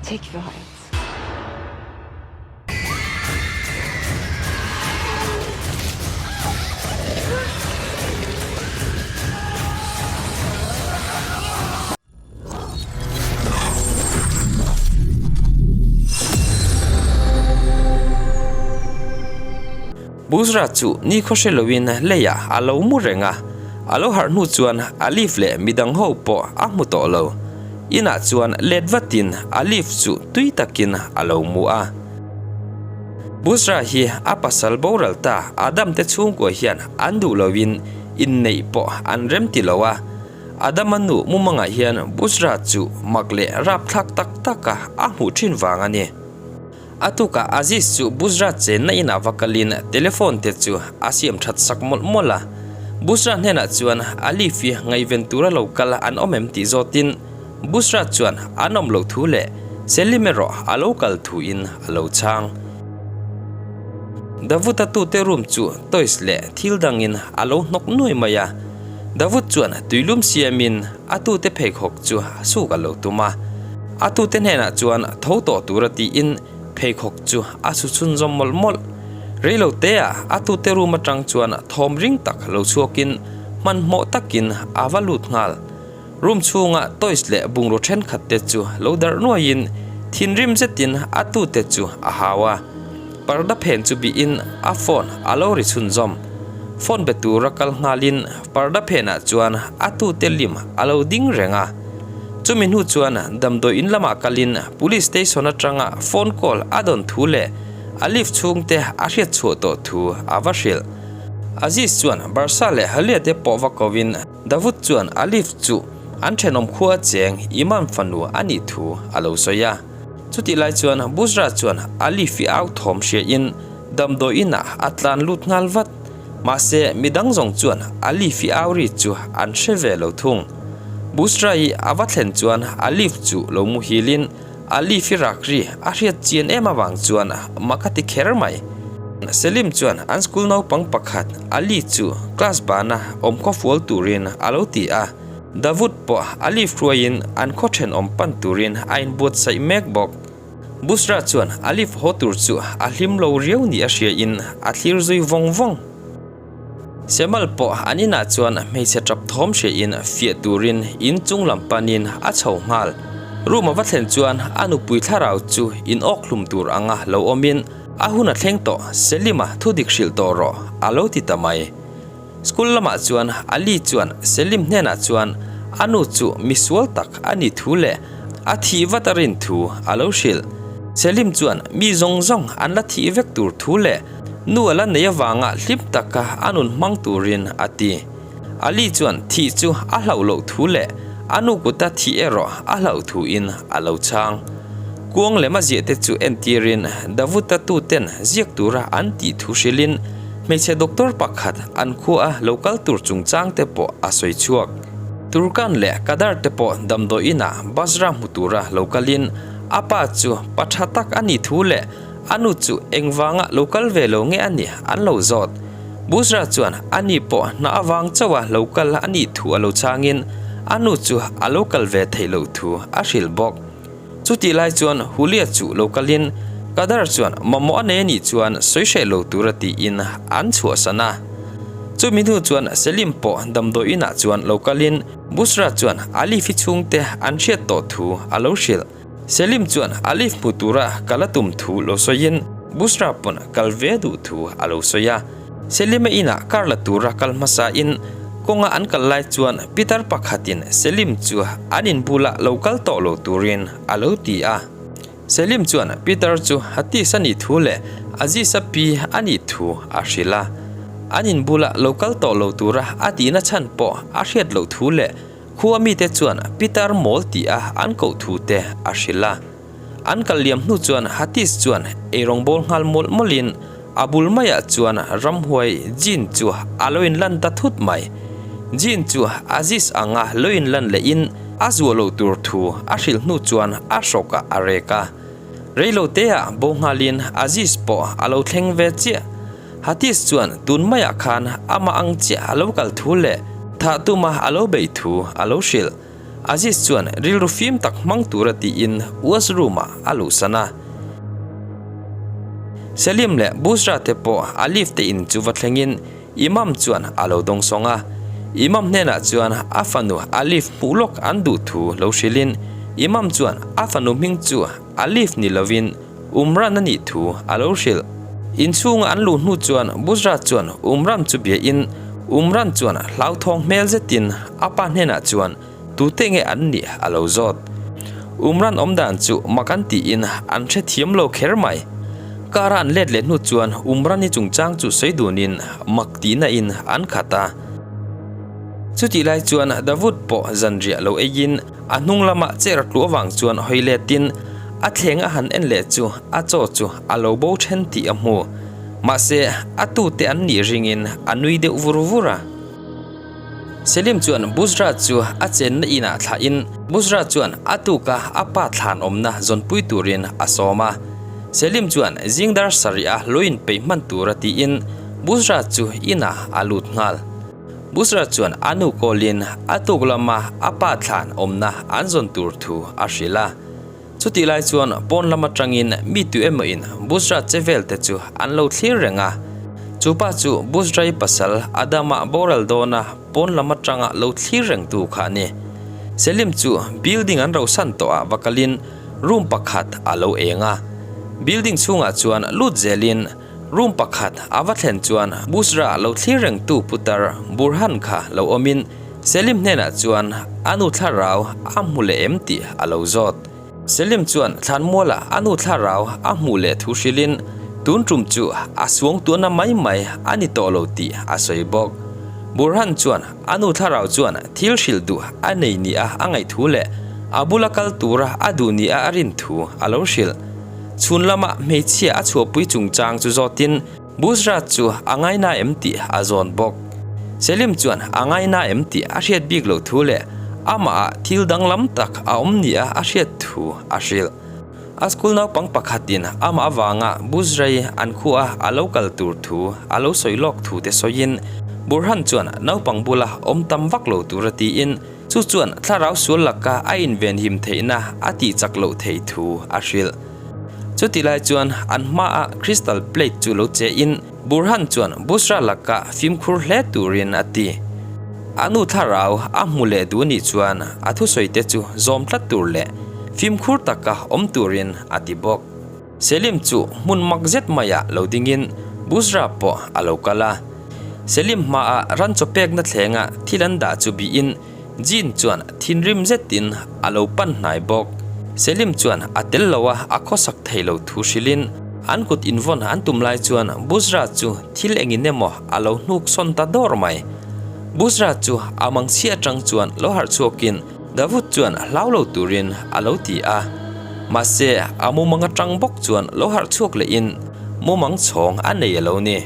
Tek bir hayat. Busra chu nikhaw hre loin leiah a lo mu reng a, a lo harh hnu chuan Alif leh midang ho pawh a hmu tawh lo. Inah chuan let vatin Alif chu tui takin a lo mu a. Busra hi a pasal boral ta Adam te chhungkua hian an duh loin inneih pawh an rem ti lo a. Adama nu mumangah hian Busra chu mak leh rapthlak tak taka a hmuh thin vang a ni. A tukah Aziz chu Busra chenna inah va kalin telephone te chu a siam that sak mawlh mawlh a. Busra hnenah chuan Alif hi ngaihven tura lo kal an awm em tih zawtin Busra chuan an awm loh thu leh Selim erawh a lo kal thuin a lo chhang. Davuta tute room chu toys leh thil dangin a lo hnawk nuai mai a. Davut chuan tuilum siamin a tute pheikhawk chu suk a lo tum a. A tute hnenah chuan tho tawh tura tiin pheikhawk chu a su chhunzawm mawlh mawlh. Reilo teah a tute room atang chuan thawm ring tak lo chhuakin hmanhmawh takin a va lut nghal. Room chhunga toys leh bungraw thenkhat te chu lo darh nuaiin thinrim zetin a tute chu a hau a. Parda phen chu bihin a phone a lo ri chhunzawm. Phone be tura kal nghalin parda phenah chuan a tute lim a lo ding reng a. Chumi hnu chuan damdawi in lamah kalin police station atanga phone call a dawn thu leh a lift chhungte a hriat chhuah tawh thu a va hrilh. Aziz chuan Barca leh Halia te pawh va kovin Davut chuan Alif chu an thenawm khua cheng Imam fanu a nih thu a lo sawi a. Chutih lai chuan Busra chuan Alif i au thawm hriain damdawi inah a tlan lut nghal vat. Mahse, midang zawng chuan Alif i au ri chu an hre ve lo thung. Busra i a va thlen chuan Alif chu lo muhilin Alif i rak ri a hriat chian em avang chuan mak a ti kher mai. Selim chuan an school naupang pakhat Ali chu class bana awm khaw fual turin a lo ti a. Davut pawh Alif hruaiin an khaw thenawm pan turin a inbuatsaih mek bawk. Busra chuan Alif haw tur chu a hlim lo riau ni a hriain a thlir zui vawng vawng. Semal pawh an inah chuan hmeichhe tap thawm hriain fiah turin in chung lam panin a chho nghal. Room a va thlen chuan a nupui thlarau chu in awk hlum tur anga lo awmin a hun a thleng tawh, Selima thudik hrilh tawh rawh a lo ti ta mai. School lamah chuan Ali chuan Selim hnenah chuan a nu chu misual tak a ni thu leh a thih vat a rin thu a lo hrilh. Selim chuan mi zawng zawng an la thih vek tur thu leh Nu a la nei avanga hlim taka a nun hmang turin a ti. Ali chuan thih chu a hlauh loh thu leh a nu kuta thih erawh a hlauh thuin a lo chhang. Kuang lem a ziah te chu entirin Davuta tuten ziak tura an tih thu hrilhin hmeichhe doctor pakhat an khua a lo kal tur chungchang te pawh a sawi chhuak. Turkan leh Kadar te pawh damdawi inah Basra hmu tura lo kalin a pa chu pa tha tak a nih thu leh A nu chu engvanga lo kal ve lo nge a nih an lo zawt. Busra chuan a ni pawh hna avang chauha lo kal a nih thu a lo chhangin a nu chu a lo kal ve theih loh thu a hrilh bawk. Chutih lai chuan Hulia chu lo kalin Kadar chuan mamawh a nei a nih chuan sawi hreh lo tura tiin an chhuahsan a. Chumi hnu chuan Selim pawh damdawi inah chuan lo kalin Busra chuan Alif-i chhungte an hriat tawh thu a lo hrilh. Selim chuan Alif hmu tura kal a tum thu lo sawiin Busra pawn kal ve duh thu a lo sawi a. Selima inah kar la tura kal hmasain kawnga an kal lai chuan pitar pakhatin Selim chu an in bulah lo kal tawh lo turin a lo ti a. Selim chuan Peter chu Hatis a nih thu leh Aziz-a pi a nih thu a hrilh a. An in bulah lo kal tawh lo tura a tihna chhan pawh a hriat loh thu leh Khua mite chuan Pitar mawl tih a an koh thu te a hrilh a. An kal liam hnu chuan Hatis chuan eirawng bawl nghal mawlh mawlhin a bul maiah chuan ramhuai Jin chu a lo inlan ta thut mai. Jin chu Aziz anga lo inlan lehin a zuah loh tur thu a hrilh hnu chuan a hrawkah a rek a. Reilo teah bo nghalin Aziz pawh a lo thleng ve chiah. Hatis chuan tun maiah khan amah ang chiah a lo kal thu leh thah tuma a lo beih thu a lo hrilh. Aziz chuan rilru fim tak hmang tura tiin washroom ah a luhsan a. Selim leh Busra te pawh Alif te in chu va thlengin Imam chuan a lo dawngsawng a. Imam hnenah chuan a fanu Alif hmuh lawk an duh thu lo hrilhin Imam chuan a fanu hming chu Alif ni lovin Umran a nih thu a lo hrilh. Inchhunga an luh hnu chuan Busra chuan Umran chu biain Umran chuan hlauthawng hmel zetin a pa hnenah chuan tute nge an nih a lo zawt. Umran awm dan chu mak an tiin an hrethiam lo kher mai. Car a an let leh hnu chuan Umran-i chungchang chu sawi dunin mak tihna in an khat a. Chutih lai chuan Davud pawh zanriah lo eiin A hnung lamah chair tlu avang chuan hawi letin a thleng a han en leh chu a chaw chu a lo bo then tih a hmu. Mahse, a tute an nih ringin a nui deuh vur vur a. Selim chuan Busra chu a chenna inah thlahin Busra chuan a tuka a pa thlan awmna zawnpui turin a sawm a. Selim chuan zing dar sarih a lo inpeih hman tura tiin Busra chu inah a lut nghal. Busra chuan a nu kawlin a tuk lama a pa thlan awmna an zawn tur thu a hrilh a. Chutih lai chuan pawn lam atangin mi tu emawin Busra che vel te chu an lo thlir reng a. Chu pa chu Busra-i pasal Adama boral dawna pawn lam atanga lo thlir reng tu kha a ni. Selim chu building an rohsan tawhah va kalin room pakhat a lo eng a. Building chhungah chuan lut zelin Room pakhat a va thlen chuan Busra lo thlir rengtu putar Burhan kha lo awmin Selim hnenah chuan a nu thlarau a hmu leh em tih a lo zawt. Selim chuan thlanmualah a nu thlarau a hmuh leh thu hrilhin tun tum chu a suang tuahna mai mai a ni tawh lo tih a sawi bawk. Burhan chuan a nu thlarau chuan thil hrilh duh a nei nia a ngaih thu leh a bula kal tura a duh nia a rin thu a lo hrilh. Chhun lama hmeichhia a chhuahpui chungchang chu zawtin Busra chu a ngaina em tih a zawn bawk. Selim chuan a ngaina em tih a hriat bik loh thu leh amahah thil danglam tak a awm nia a hriat thu a hrilh. A school naupang pakhatin amah avanga Busra-i an khuaa a lo kal tur thu a lo sawi lawk thu te sawiin Burhan chuan naupang bula awm tam vak lo tura tiin Chu chuan thlarau sual laka a invenhim theihna a tihchak loh theih thu a hrilh. Chuti lai chuan an hmaah crystal plate chu lo che in Burhan chuan Busra laka fimkhur hle turin a ti. A nu thlarau a hmu leh duh nih chuan a thusawi te chu zawm tlat tur leh fimkhur taka awm turin a ti bawk. Selim chu hmun mak zet maiah lo dingin Busra pawh a lo kal a. Selim hmaah ran chaw pekna thlenga thil an dah chu bihin Jean chuan thinrim zetin a lo pan hnai bawk. Selim chuan a tel lo a, a khawsak thei lo thu hrilhin an kut invawn an tum lai chuan Busra chu thil engin emaw a lo hnuk sawn ta dawr mai. Busra chu a mangchhia atang chuan lo harh chhuakin Davut chuan hlau lo turin a lo ti a, mahse a mumang atang bawk chuan lo harh chhuak lehin mumang chhawng a nei a lo ni.